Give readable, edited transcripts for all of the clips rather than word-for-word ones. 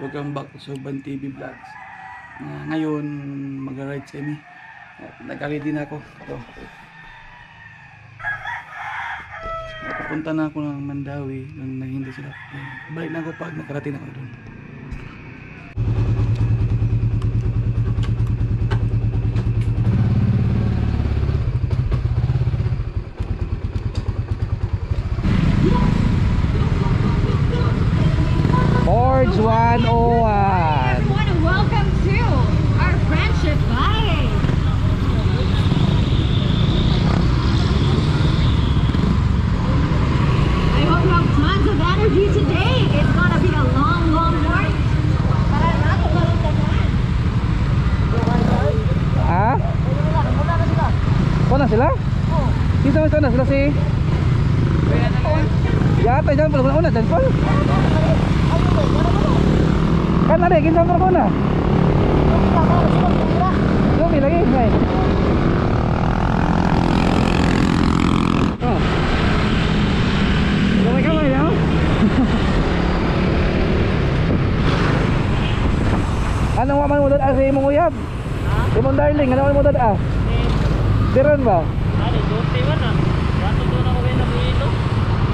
Welcome back to Soban TV Vlogs. Ngayon mag-ride sa kami. Nag-ready na ako. Ito. Papunta na ako ng Mandaue. Nung naghihintay sila. Balik na ako pag nakarating ako doon. Boards 101. Everyone, and welcome to our friendship bike. I hope you have tons of energy today. It's gonna be a long, long morning. Para nato karon. Ha? Kuna sila? Kita mo na sila si Yata dyan pala una dyan pala. Kan ada kinsa mo na. Lumi lagi ngay. Oh. Gamay kamay na. Ano man mo dad si imong uyab? Imong darling, ano man mo dad ah? Diron ba? Ano, duty man ah. Wato doon ako kayo nabuhito.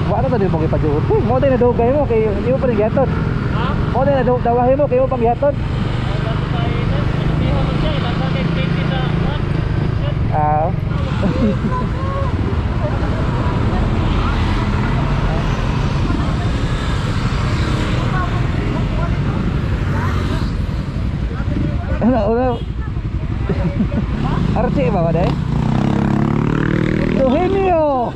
Wala ta di mo gipaduty. Mo din na dugay mo kay di mo pa gihatod. Ha? Mo din na dawahi mo kay mo pang gihatod. Wala to tayo ito. Ano mo siya? Ilan kay 20 sa one? Ah. Ano, ano? Archie ba ba day? Eugenio!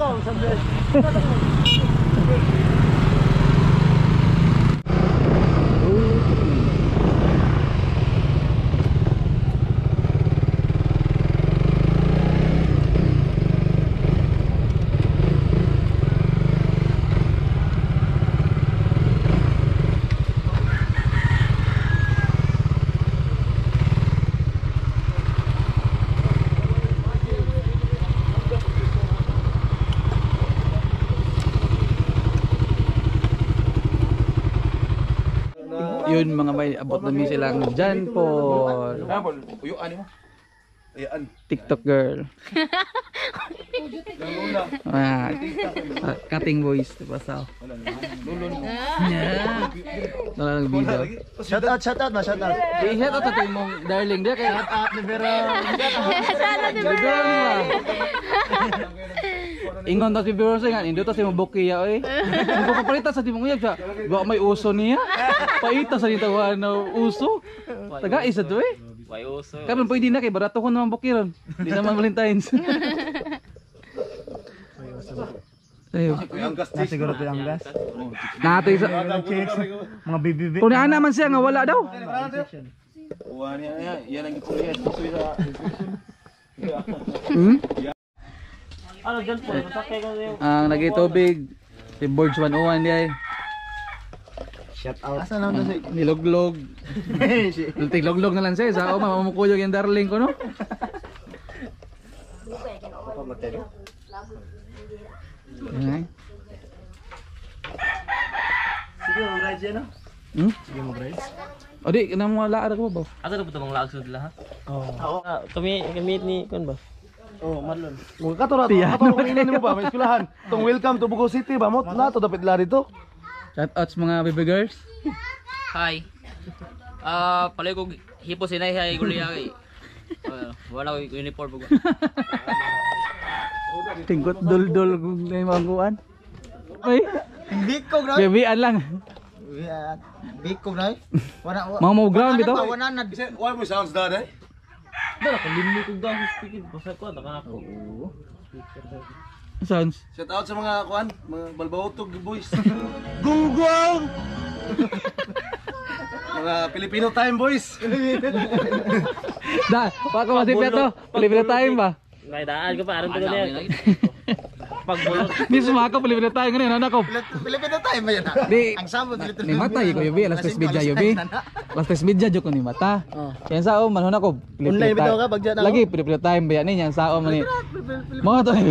Yun mga bay, abot namin silang John Paul. TikTok girl. Ah, cutting voice diba sa? Yeah. Wala lang video. Shout out, shout out, ma, shout out. Eh, shout out sa imong darling dia kay Shout out ni Vera. Shout out to Bibiron ba? Ingon ta si Bibiron sa nga, indot ta si mabukiya oy. Kung papalitan sa timong uyab siya, wa may uso niya. Paita sa nitawa na uso. Taga isa to eh. Way uso. Karon pwede na kay barato ko naman bukiron. Di naman Valentine's. Ayo. Na siguro to yung gas. Natoy sa Mga BBB. Kung ana man siya nga wala daw. Hmm? Ano dyan po? Masakay ka na yung... Ang nagitubig si Borge 101 di ay. Shout out. Asa naman to si Niloglog. Tiglognog na lang siya sa o mamukuyog yung darling ko no. Ay. Sige, mag-ride siya, no? Hmm? Sige, mag-ride. O di kanang mga laar ko ba? Asa na po ito mga laag sa ha? Oo. Ah, kami, kami ni, kun ba? Oh, Marlon. Mga kato rato, kato ko nimo ba, may eskwelahan. Tong welcome to Bugo City ba mo? Nato dapat la dito. Shout out sa mga baby girls. Hi. Palay ko hipo sinay hay gulay. Wala ko uniform ko. Tingkot dul-dul kung may mga kuan. Ay, Biko na. baby lang. Biko na. Wala Mga mo ground bitaw. wala na. Why mo sounds dad eh? Dala, kalimli ko daw sa speaker. Basta ko, naka ako. Sounds. Shout out sa mga kuan, mga balbautog boys. Gunggong! Mga Filipino time boys. Da, pa ko masipet to. Filipino time ba? May daan ko pa, aron ko na yan. Pagbulot. Mismo ako Pilipino tayo ngayon ano ako. Pilipino tayo ba yan? Di Ang sabot Pilipino. ni mata ko yubi alas 3:30 yubi. Alas 3:30 jud ko ni mata. Yan sa man hun ako Pilipino Online bitaw time. ka, pag dyan ako? Lagi Pilipino time ba yan yan sa man ni. Mga to ni.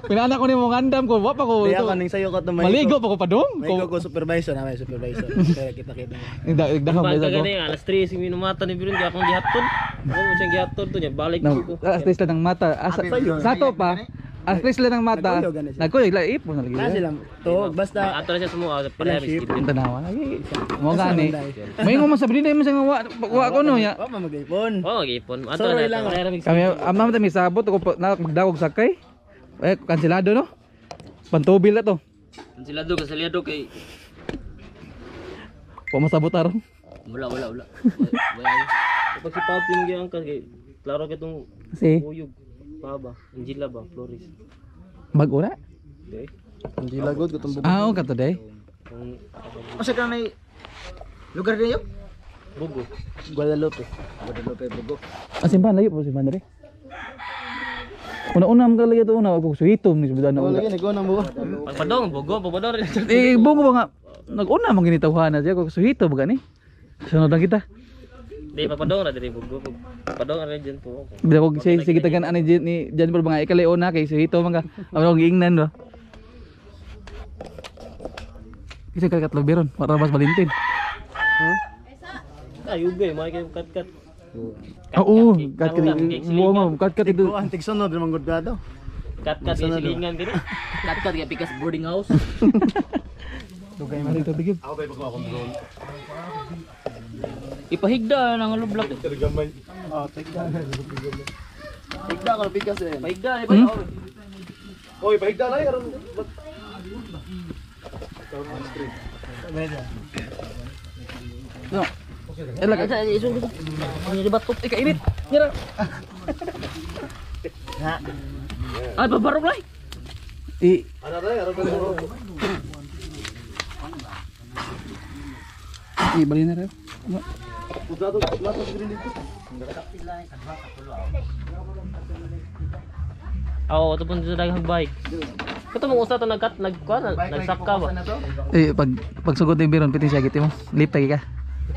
Pinaanak ko ni mong andam ko wa pa ko. Di ako ning sayo ko to may. Maligo pa ko padong. May ko supervisor na may supervisor. Kaya kita-kita. Nagdahom Balik ba ka ko? gani alas 3 si minumata ni Biron kaya akong gihatod. Ako mo siyang gihatod to niya balik No, ko. alas 3 lang ng mata. Asa, sa to pa. Alas 3 lang ng mata. Nagkuyog, ganun siya. Nagkuyog la ipon na lagi. Na sila to basta Ato na siya sumuha pareha Ilang mi Ang tanawa lagi. Mo gani. May ngumon sa bilin mo sa wa wa ko no ya. Wa pa mag-ipon. Oh, mag-ipon. Ato Sorry na lang. pareha mi. Kami ama man mi sabot ko na magdawog sakay. Eh kanselado no. Pantubil na to. Kansilado, kansilado kay Wa masabot aron. wala wala wala. Wala. Kapag si Papi mo giyang kay klaro kitong Si uyog. Pa ba? Angela ba? Flores. bag-o na. Okay. Hindi lagod ko Ah, oh kato day. Kung Unsa ka na lugar niyo? Bugo. Guadalupe. Guadalupe Bugo. Ah, simbahan layo po simbahan diri. Una-una man lagi to una ko suhitom ni subudan na Oh, una. lagi nagkuha ng buo. Pagpadong, bugo, pagpadong rin. Eh bungo ba nga nag-una man ginitawhan na siya ko suhito ba gani. Sunod lang kita. Di pagpadong ra diri bugo. Pagpadong ra dyan po. Bila ko sige sige tagan ani ni Jan Paul mga ikali una kay suhito man ka. Among giingnan ba. Kasi katlo biron para mas malintin. Ay, ube, mga kayo kat-kat. Oo, kat kat mo kat kat ito. Kuan tigsunod man gud ka to. Kat-kat kay silingan diri. Kat-kat kay pikas boarding house. Dugay man ito bigib. Ako tayo pagkuha akong drone. Ipahigda nang lublak. Oh, tigda. Tigda ko pikas eh. Pahigda ni ba? Oy, pahigda na aron. No. Ela ka. Ika init. Nyara. Ay babarog lay. I Ana tayo aron tayo. i bali na rin. Plato plato sa green dito. Oo, ito po sa daghang bike. Kato mong usa to nagkat nagkuan nagsaka ba? Eh pag pagsugod ni biron piti siya giti mo. Lipay ka.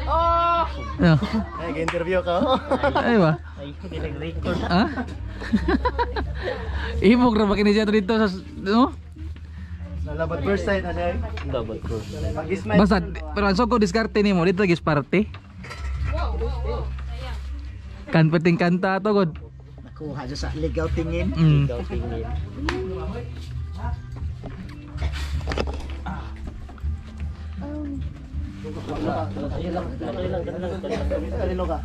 Oh. No. Ay, interview ka. Ay ba? Ay, hindi nag-record. Ha? Imog ra ba kini siya dito sa no? Nalabat first sight na siya. Dapat ko. Pag-smile. Basta pero ang soko diskarte nimo dito gis party. Kan peting kanta to god. Nakuha siya sa ligaw tingin. Mm. Ikaw tingin. Kanino ka?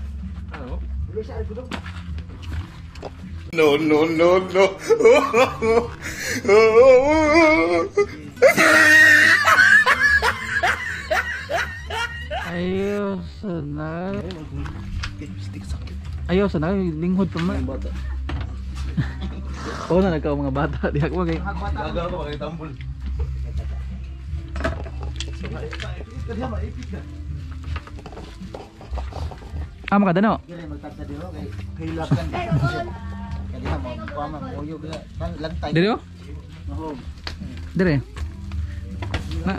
No, no, no, no. Ayaw sana. Ayaw sana linghod pa man. Bata. Oo na nagka mga bata di ako kay. Gagawa ko kay tambol. Ah makadano. Dili magtagta dito kay Hilakan. kadiha mo kuha man uyog na lantay. Dire oh. Dire. Na.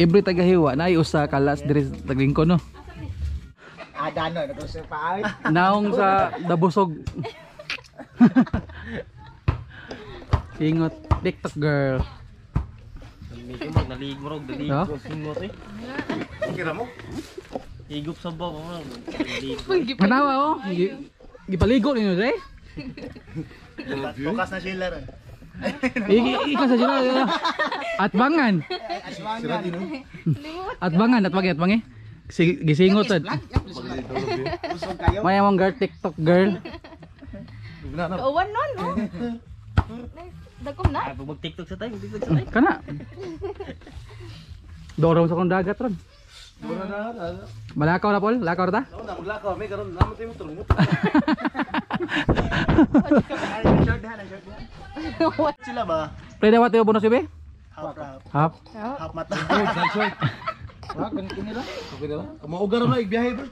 Every tagahiwa na usa kalas dire sa taglingkon no. Adano nagusay pa ay. Naong sa dabusog. Ingot TikTok girl. Medyo mag nalig mo rog dalig Ha? ko singot eh. Kira mo? Higop sa baw mo. Nalig. Manawa oh. Gipaligo ninyo dre. Bukas na sila ron. Ikaw sa sila. At bangan. At bangan at bangan at bangi. Gisingot sad. Usog kayo. May among girl TikTok girl. Kauwan nun, no? Dagkom na. Ay, pag mag-TikTok sa tayo, mag-TikTok sa tayo. Kana. Doro sa kong dagat ron. Wala na. na. Malakaw na Paul, lakaw na ta. Ako na maglakaw may karon naman tayo motor motor. Ay, short na, short na. Sila ba? Pre dawat tayo bonus ibe? Half half. Half. Half mata. Wa ganito nila. Okay na lang. Maugar na igbiyahe bro.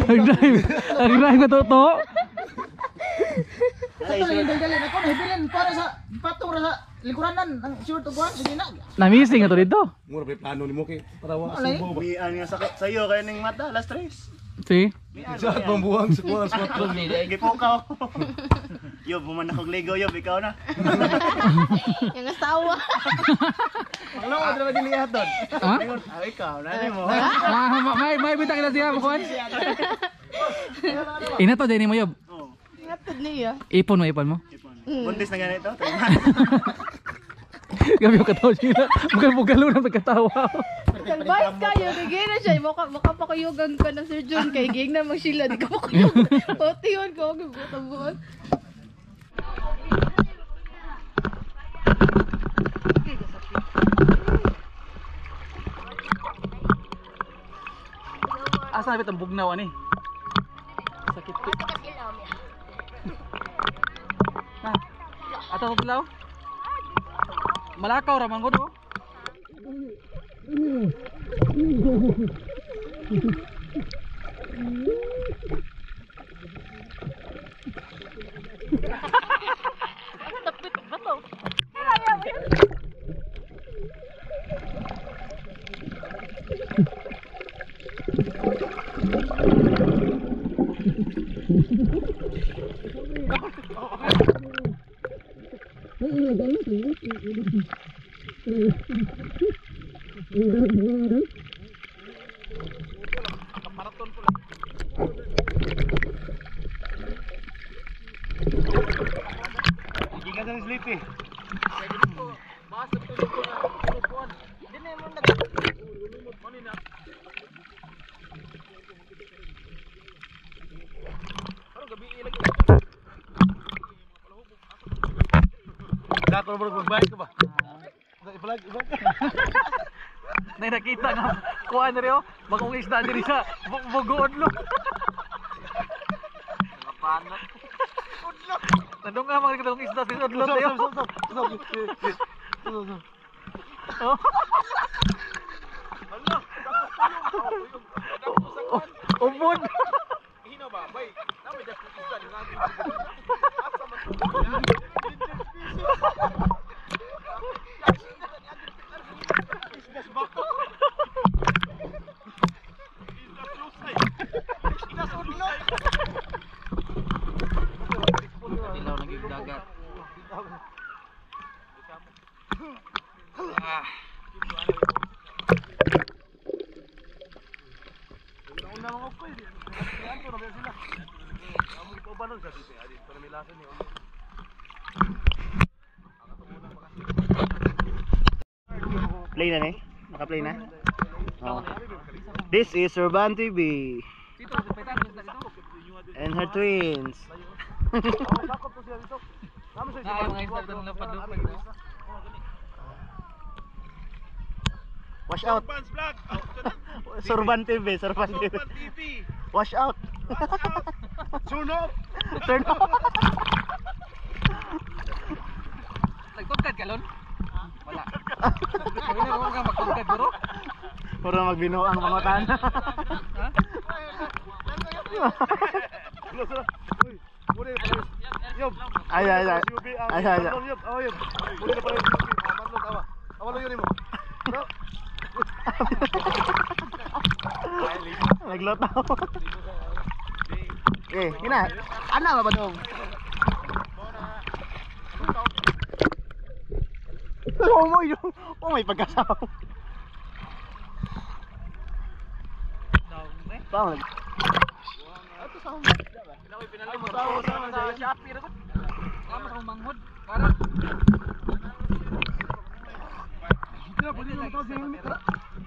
Nag-drive. Nag-drive ka to. Ito lang yung dali ako nahibilin para sa patong ra sa likuranan ang short og sige na. Na-missing na to dito. Mura pa plano ni mo kay para wa Alay. subo ba. Mian nga sakit sa'yo kayo ning mata alas 3. See? Sa pambuhang sa kuwan sa patron. Gipukaw. Yob, human akong ligo, Yob, ikaw na. Yung asawa. Ano ko dala dili doon? Ha? Ah, ikaw na nimo. Ah, may bitang na siya kuan. Ina to din mo yob. Ngatod niya. Ipon mo, ipon mo. Buntis na ganito. Gabi ko katawa siya. Bugal-bugalo na pagkatawa. Advice kayo, kay na siya. Maka makapakuyugan ka na Sir John kay ging na magsila di ka makuyog. Pati yun ko gibuot-buot. Asa na bitang bugnaw ani? Sakit ko. Ah, ato to tilaw? Malakaw ra man gud oh. Gikan sa sleepy. Dato mo magbike ka ba? I-vlog, i-vlog. Nay nakita nga kuan ri oh, bagong isda diri sa bugoodlo. Panot. Udlo. Nandong nga mga kitong isda sa udlo tayo. Oh. Ubod. Hino ba? Bay, nami dako isda ni nami. Asa man to? Ilaw naging dagat. Play na ni. Naka-play na. Oh. This is Urban TV and her twins. Ay, mga isda dito nalupad-lupad. No? Wash out. Surban TV, Surban TV. Wash out. Turn off. Turn off. Nagtungkad ka, Lon? Wala. Wala ko ka magtungkad, bro. Puro magbinuang mga tana. Ha? Ay ay ay. Ay ay ay. Naglotaw. Eh, ina. Ana ba ba dong? Oh my, oh may pagkasaw. Pang. Kama sa manghod. Para.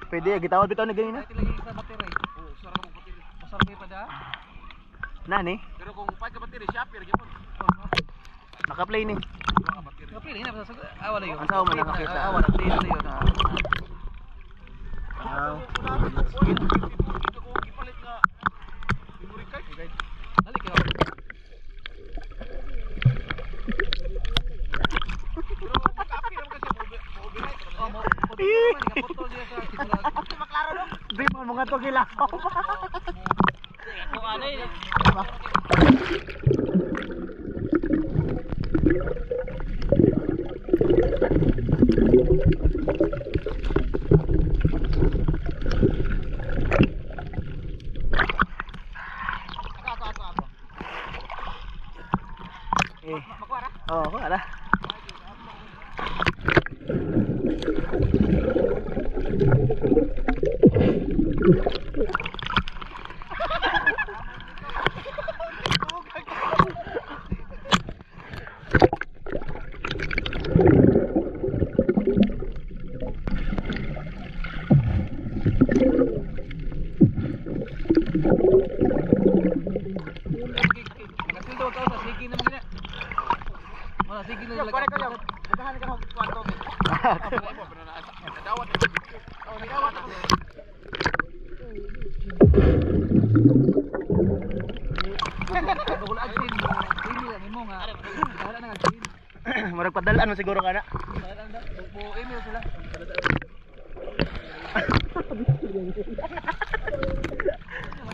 Pwede gitawad bitaw na ganina. Lagi sa battery. Oh, usara ka mo battery. Masarap pa da. Nani? Pero kung pa ka battery, Shopee ra gyud. Naka-play ni. Kapili na basta ah wala yun. Ang sao man nakakita. Ah wala play na yun. Ah. Ah. Dali kayo. Oh, mo mo Di mo mga to gilaw. Kung ano yun. Eh. Oo, oh, kuha na. Nakasildo ka sa sige na mga. Wala sige na lang. Bukahan ka ng kwarto. Wala agsin. Email ang imo nga. Wala na agsin. Murag padalaan mo siguro ka na. Wala na. Bo email sila.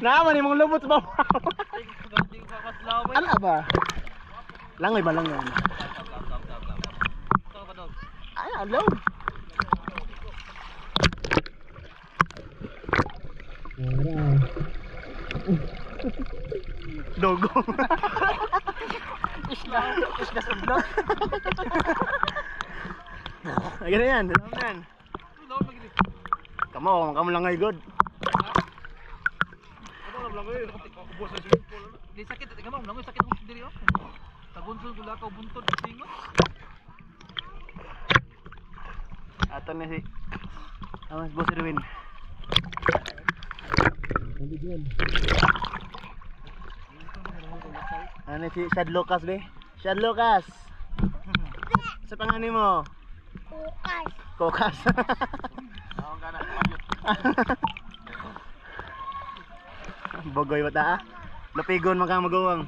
Naaman imong lubot ba? Ala ba? Langoy ba langoy? Ay, alaw. Dogo. Isla, isla sa vlog. Ay, ganun yan. Alam na yan. Kamo, kamo lang ay good. Di sakit tingnan mo, langoy sakit mo diri oh. Tagunsol gula ka buntod singot. Ato na si Amas Boss Erwin. Ano si Shad Lucas be? Shad Lucas. Sa pangalan mo? Kokas. Kokas. Bogoy ba ta ah? Lapigon man kang magawang.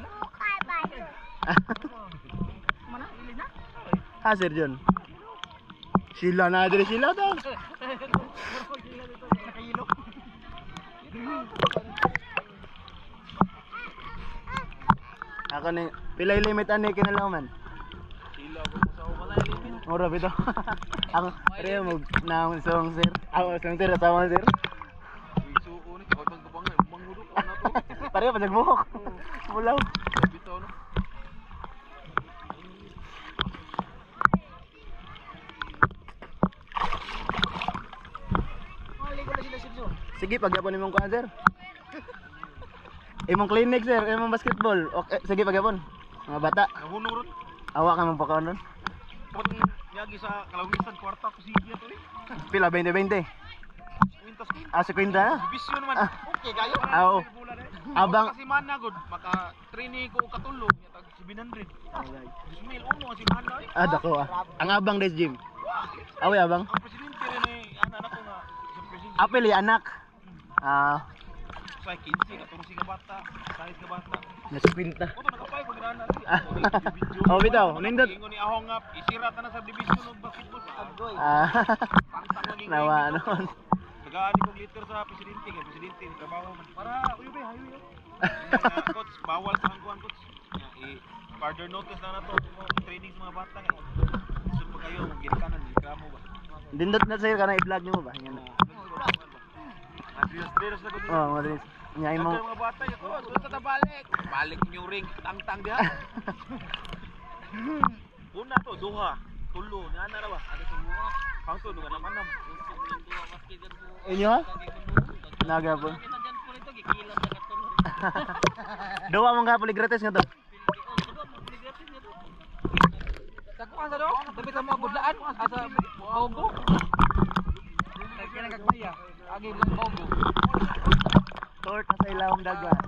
Ha, Sir John? Sila na diri sila to. Ako ni pilay limit ani kinalaman. Mura bito. Ako pareho mo naong song sir. Ako song sir asawa sir. Suko ni kay pagkabangan, mangudok na to. Pareho pa nagbuhok. Mulaw. Bitaw no. Sige, pagyapon imong kuan sir. Imong clinic sir, imong basketball. Okay, sige pagyapon. Mga bata, Nahunong ron. awa ka mong pakaon ron. Pot yagi sa kalawisan kwarta ko sige to eh. Pila 20 20. Kwintas ko. Ah, 50 na. Divisyon naman. Okay kayo. Ah, oo. Abang Kasi man na gud maka training ko og katulog nya tag 700. Dusmil uno ang simana eh. Ah, dako ah. Ang abang des gym. Awi abang. Ang presidente rin eh ana nako nga sa presidente Apel eh, anak. Ah, sa 15 14 ka bata, 6 ka bata. nasa kwinta. Kuto nakapay ko ginana. Oh, bitaw, nindot. Ingon ni Ahong nga isira ta na sa division og basketball sa Agoy. Ah, Pangtang ni nawa noon. Tagaan kong liter sa presidente kay presidente ni trabaho man. Para uyo be hayo yo. Nga, coach bawal sa hangguan coach. Nga, i further notice na nato training sa mga bata kay. Sud pa kayo mong ginikanan reklamo ba. Dindot na sa'yo kana i-vlog nimo ba? Yan. Adrios na gud. Oh, mga dris. Nya imong mga bata ko, doon sa tabalik. Balik niyo ring tangtang diha. Una to duha, tulo, nga na ba? Ano sa mga? Pangto duha na manam. inyo ha? Naga po. Kita dyan po nito, gikilang sa katulog. Duwa mong gapon gratis nga to. Takuan sa do, dapit sa mga budlaan asa Baugo. Kaya nagkagmaya. Agi lang Baugo. Torta sa ilawom dagat.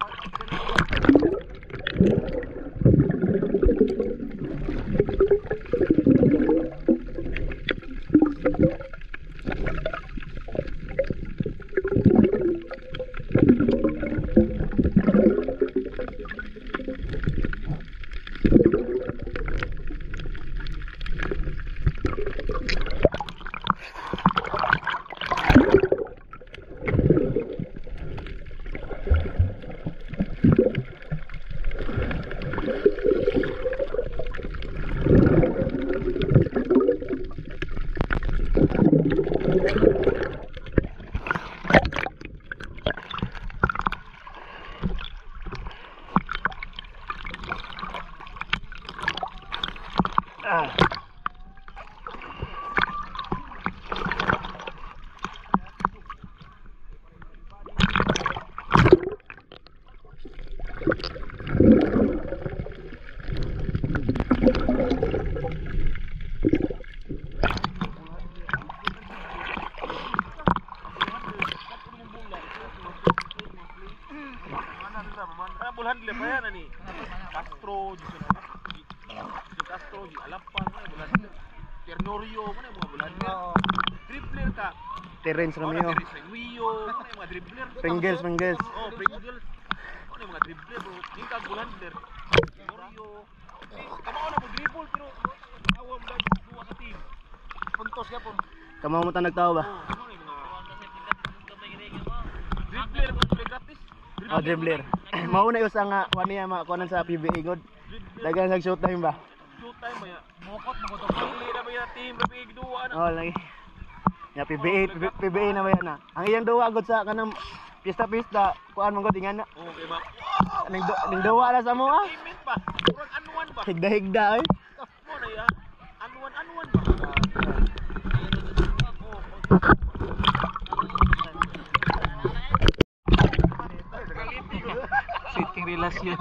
Ana ball handler pa yan ani. Castro, Castro, Alapan, ball handler. Ternorio, mana mga ball handler. Dribbler ka. Terence Romeo. Terence Romeo, mana mga dribbler. Pringles. Oh, Pringles. Ano mga dribbler bro? Di ka ball handler. Ternorio. Kamao na mo dribble pero awam lang duwa sa team. Puntos gyapon. Kamao mo ta nagtawo ba? Dribbler mo gratis. Oh, dribbler. Mao na usa nga kuan niya makuanan sa PBA god. Dagan sa shoot time ba? Shoot time ba ya? Mokot mo to. Pili na ba ya team rapig duwa na. Oh, lagi. Ya PBA na ba yan na? Ang iyang duwa gud sa kanang pista-pista, kuan man gud ingana. Okay ba? Ning duwa na sa mo ah. Teammate ba? Murag anuan ba? Higda-higda oy. Mo na ya. Anuan ba? Sweet king relasyon.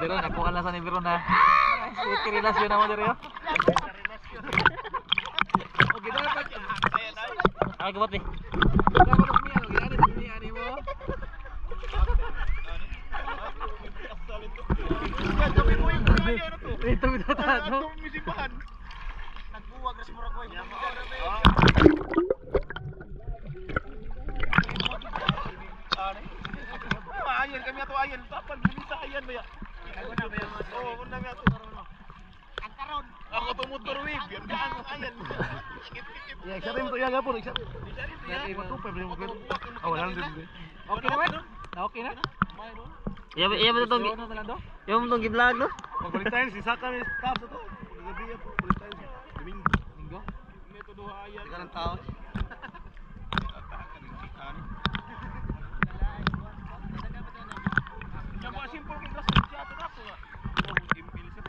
Pero nakuha lang sa ni Veron ha. Sweet king relasyon na mo dere. Okay dapat. Ay gabot ni. Dapat mi ano gani ni ani mo. Ito bitaw. Nagbuwag ra sa murag way. Ayan kami ato ayan. Tapan sa ayan ba ya? Oo, una mi ato. Ang karon. Ako to motor wave, yan gaan ayan. Ya, sabi mo to ya gapon, sabi. Oh, wala lang din. Okay na man? Okay na? Iya ba tong Iya mo tong gi-vlog no? Pag si Saka ni staff to. Gabi po, Valentine's. Domingo. Linggo. Metodo ayan. Ganang tao.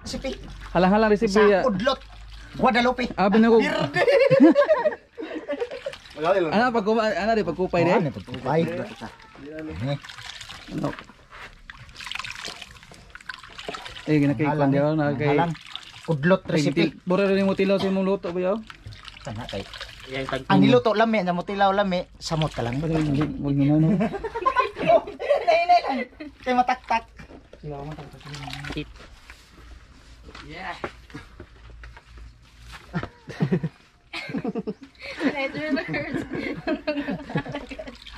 Recipe. Halang-halang recipe ya. Sa udlot. Guadalupe. Ah, binago. Ana pagkupa ana di pagkupay de. Ano pagkupay? Ano? Eh ginakay Halang, kwan diyo na kay Halang. Udlot recipe. Bura rin mo tilaw sa imong luto ba yaw? Tana kay. Yang tag Ang niluto lami, ang mo tilaw lami, samot ka lang. Wag mo na. Hinay lang. Kay mataktak. Yeah.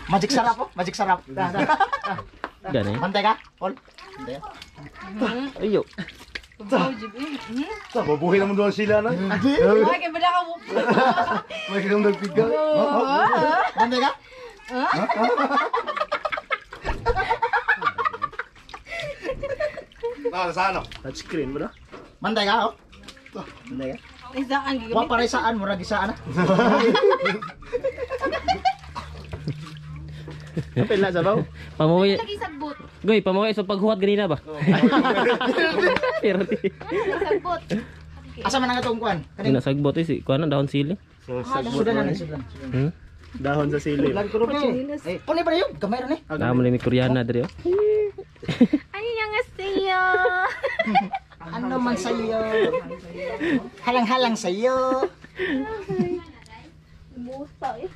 Magic sarap po, magic sarap. Gani. Bantay ka, Paul. Bantay ka. Ayo. Mabuhay naman doon sila na. Ay, kay bala ka mo. May kang nagpiga. Bantay ka? Na sa ano? Touchscreen ba? Bantay ka, oh. Bantay ka. Isaan gigamit. Wa paray saan, murag isaan ah. Apil na sabaw. Pamuwi. Lagi sagbot. Goy, pamuwi sa paghuwat ganina ba? Pero di. Sagbot. Asa man ang atong kuan? Di na sagbot eh si kuan na dahon sili. Sudan na, sudan. Dahon sa sili. Eh, puni pa yun, gamay ra ni. Namo ni Koreana diri oh. Annyeonghaseyo. Ano man sa'yo? Halang-halang sa'yo. Musa eh.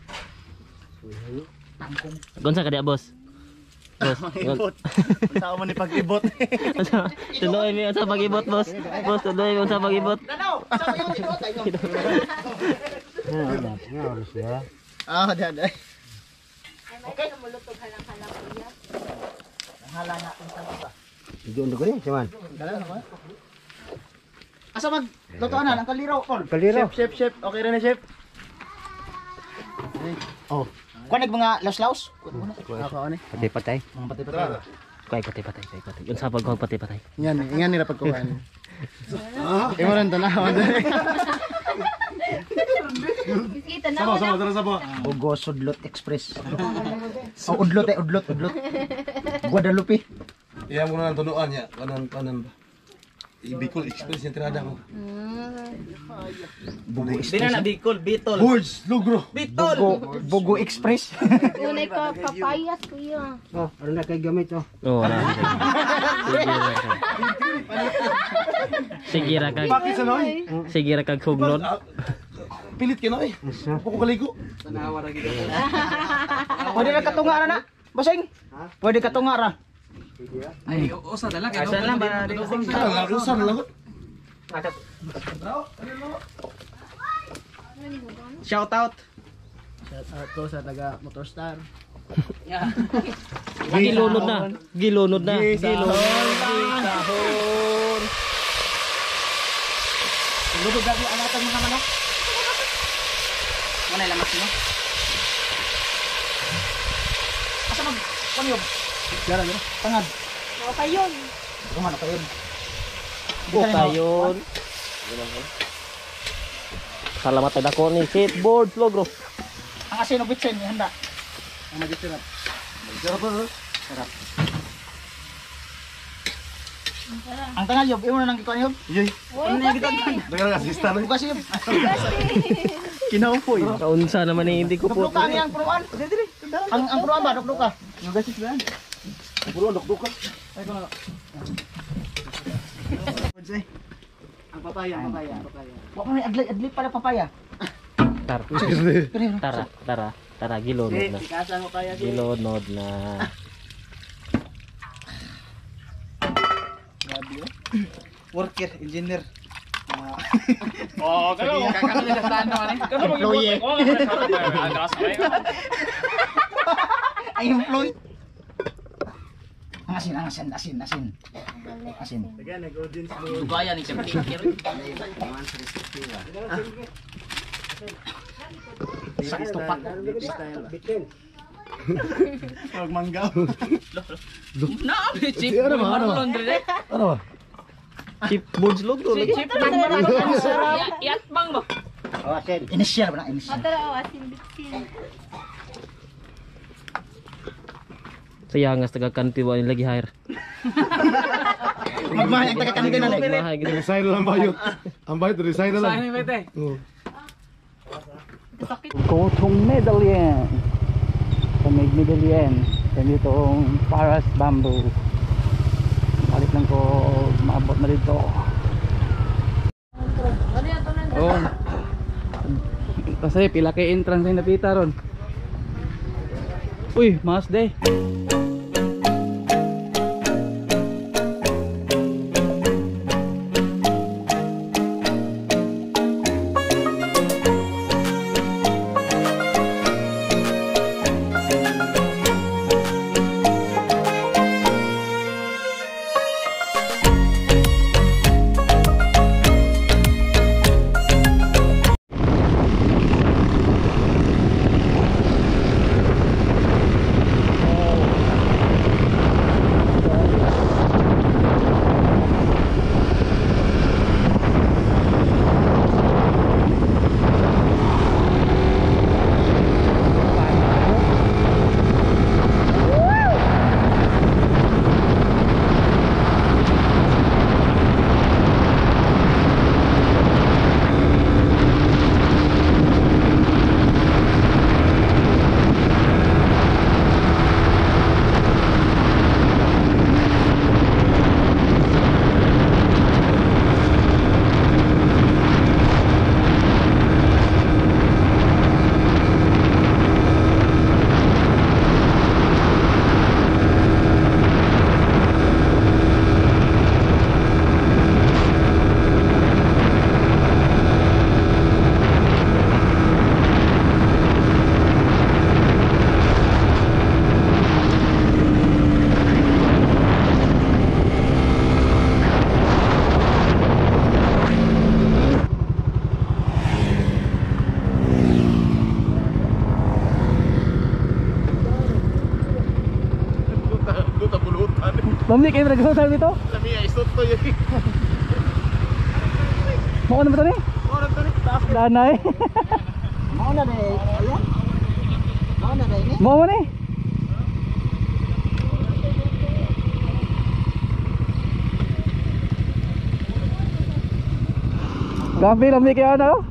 Gonsa ka diya, boss? Boss. Ibot. Unsa man ni pag-ibot? Tuloy mi unsa pag-ibot, boss? Boss, tuloy mi unsa pag-ibot? Danaw, sa iyo tinuod ay. Ah, dada. Okay. Mulutog halang-halang kuya. Halang na akong tama ba? Igon ko ni, siman. Dala na ba? Asa mag lutoan na ang kaliraw, Paul. Kaliro. Chef, chef, chef. Okay ra na, chef. Oh. Kuan nag mga laos-laos? Ako ani. Patay-patay. Mga patay-patay. Kay patay-patay, kay patay. Unsa paghuwat patay-patay? Yan, ingan nila pagkuhan. Imo ran tanaw. Kita na Sama, tara sa ba. Bugo Sudlot Express. Oh, udlot eh, udlot, udlot. Guadalupe. Iya mo na ang tunuan niya. Kanan ba? Bicol Express yung tirada ko. Bugo Express. na Bicol, Bitol. Boards, lugro. Bugo, Bugo Express. Unay ka papayas kuya. Oh, aron na kay gamit oh. Oh, wala. Sige ra kag. Bakit sa noy? Sige ra kag hugnon. Pilit ka noy. Ako kaligo. Tanawa ra gid. Pwede na katunga na na. Basing. Pwede ka tunga ra. Ay, usa na lang. Asa lang ba? Usa na lang. Shout out. Shout out ko sa taga Motorstar. Gilunod na. Gilunod na. Gilunod. Gisahon. Lubog lagi ang atang mga manok. Muna lamas mo. Asa mag kanyob? Dara dara. Tangad. Kayon. Gumano kayon. Kayon. Salamat ay dako ni skateboard logro. Ang asin og bitsin handa. Ang mag-sarap. Sarap ba? Sarap. Ang tangal yob, imo na nang gikuan yob. Yoy. Uy, kasi. Daghang asista na. Bukas yob. Kinaupoy. Kaunsa naman eh, hindi ko po. Dukduka ang iyang punuan. Ang punuan ba dukduka? Nugasis ba? Puro dukduka. Ay ko na. Ang papaya, ang papaya, ang papaya. Wa ko may adli para papaya. Tara. Tara, tara, tara, gilunod na. Sikasan mo kaya. Gilunod na. Grabe oh. Worker, engineer. Oh, kano kakano nila sa ano ani? Employee. Ay employee. Ang asin, ang asin, asin, asin. Asin. Dugaya ni siya pikir. Sakto pa. Huwag manggaw. Na, chip. Ano ba? Ano ba? Ano ba? Chipboards logro. Si chip. Iatbang ba? Initial ba na initial? Matara o asin bitsin. Sayangas taga kanti wa lagi hire. Magmahay ang taga-kanti na lang. Magmahay gid. Resign na lang bayot. Ang bayot resign na lang. Saan ni Bete? Oo. Go to Medellin. Sa may Medellin. Dito ang Paras Bamboo. Balik lang ko maabot na dito. Oh. Kasi pila kay entrance ay napita ron. Uy, mas day. Mamni kayo nagsutan dito? Lami ay isot to yun. Mao na ba to ni? Mao na to ni. Taas Danay. Mao na day. Ayan. Mao na day ni. Mao ni. Gabi lami kayo na oh.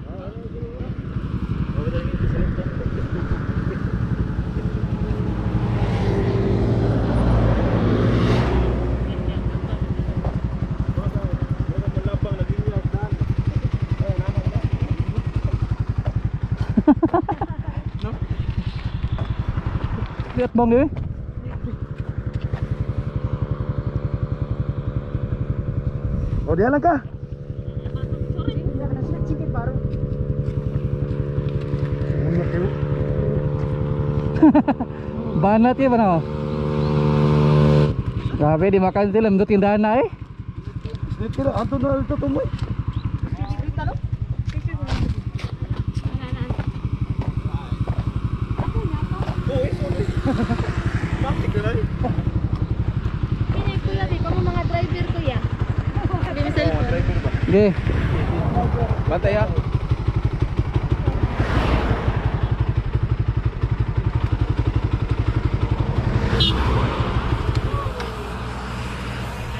Lihat bang eh? O diha lang ka. Banat ya ba na? Grabe, di makan sila. Mendot yung dana eh. Dito na, ato na ito tumoy. Kini kuya, di pa mo mga driver kuya. Di cellphone. Okay. Bantay ha.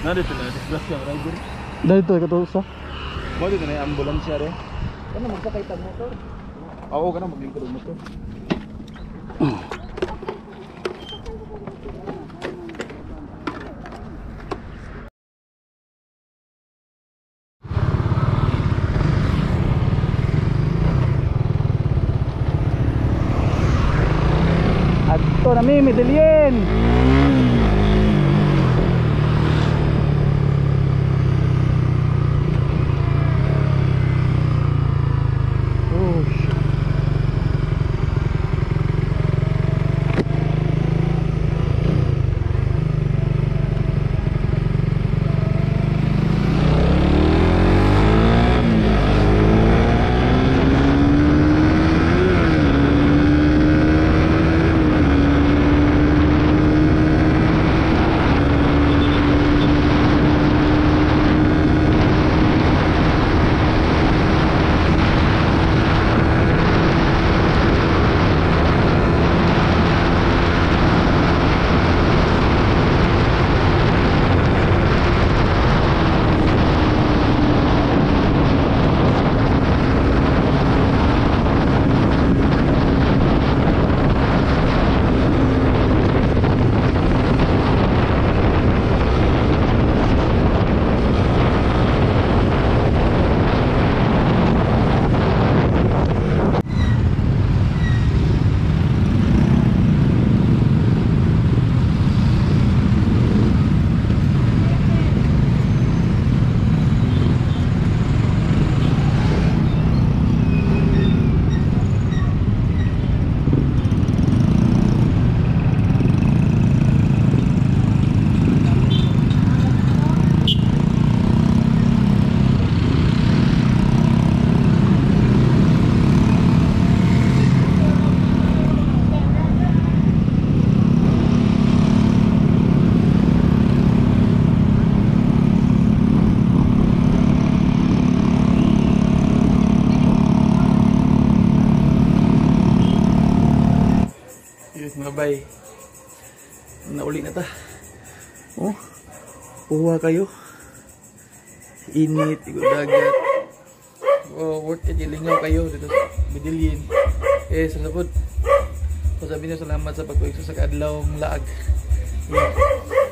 Nandito na, disgrasya ang driver. Dahil ito, ikaw sa. Mo dito na yung ambulansya re. Ano magsakay tag motor? Oo, kana maglingkod og motor. Adto na mi, Medellin. Oh, shit. Yun mga bay. Nauli na ta. Oh. Uwa kayo. Init, igod dagat. Oh, worth it, ilingaw kayo dito sa Medellin. Eh, sa sapod. So, sabi niyo salamat sa pagkuikso sa kaadlawng laag. Yeah.